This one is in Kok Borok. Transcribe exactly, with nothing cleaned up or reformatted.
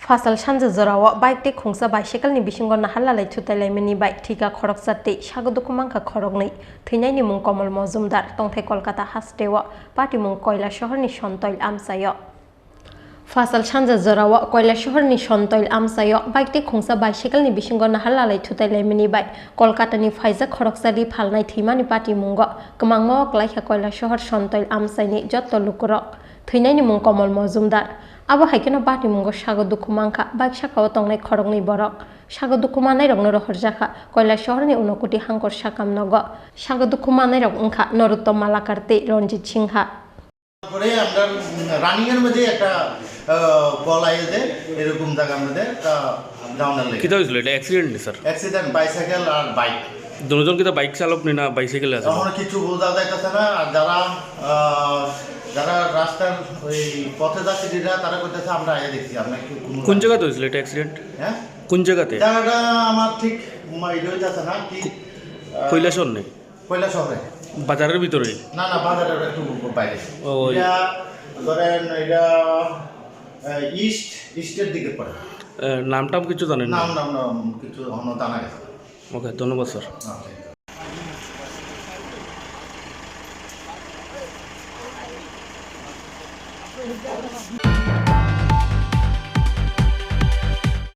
Phasal sanja jorao bike tei khungsa bicycle ni bisingo naharlalai thutailaimani bai thwikha khoroksa tei sago dukhu mankha khoroknwi. Thwinaini mung Komol Mojumdar, tongthai Kolkata hasteo, patimung Koilasohorni Sontoil amchaio. Phasal sanja jorao Koilasohorni Sontoil amchaio bike tei khungsa bicycle ni bisingo naharlalai thutailaimani bai Kolkatani phaijak khoroksa ri phalnai thwimani patimungo kwmangma o klaikha Koilasohor Sontoil amchaini jotto lukurok. Thwinaini mung Komol Mojumdar. Abo hai kheno patimungo sago dukhu mankha bike sakao tongnai khoroknwi borok. Sago dukhu mannairokno rohorjakha Koilasohorni Unokuti Hangkor sakam nogo. Sago dukhu mannairok wngkha Narottam Malakar tei Ranjit Singha. তারপরে আমরা রানিং এর মধ্যে একটা আহ, কল আইল যে এরকম জায়গার মধ্যে একটা ডাউনের লেগে। কিতা হয়েছিল? এটা অ্যাক্সিডেন্ট নি স্যার? অ্যাক্সিডেন্ট, বাইসাইকেল আর বাইক। দুজন কিতা বাইক চালক নি না বাইসাইকেলে আছে? এখনো কিছু বোঝা যাইতেছে না। আর যারা আহ, যারা রাস্তার ওই পথে যাত্রীরা, তারা কইতেছে আমরা আগে দেখছি, আমরা কি কোনো কোন জায়গাতে হয়েছিল এটা অ্যাক্সিডেন্ট? হ্যাঁ? কোন জায়গাতে? জায়গাটা আমার ঠিক মা-, ইয়ে হইতেছে না কি। আহ, কৈলাসহর নেই? কৈলাসহরে। বাজারের ভিতরে? না, না, বাজারের একটু বাইরে। ও, ওই। এটা ধরেন, এটা, আহ, ইস্ট, ইস্টের দিকে পড়ে। এ, নাম টাম কিছু জানেন না? নাম, নাম, নাম কিছু এখনো জানা গেছে না। ওকে, ধন্যবাদ স্যার। আচ্ছা।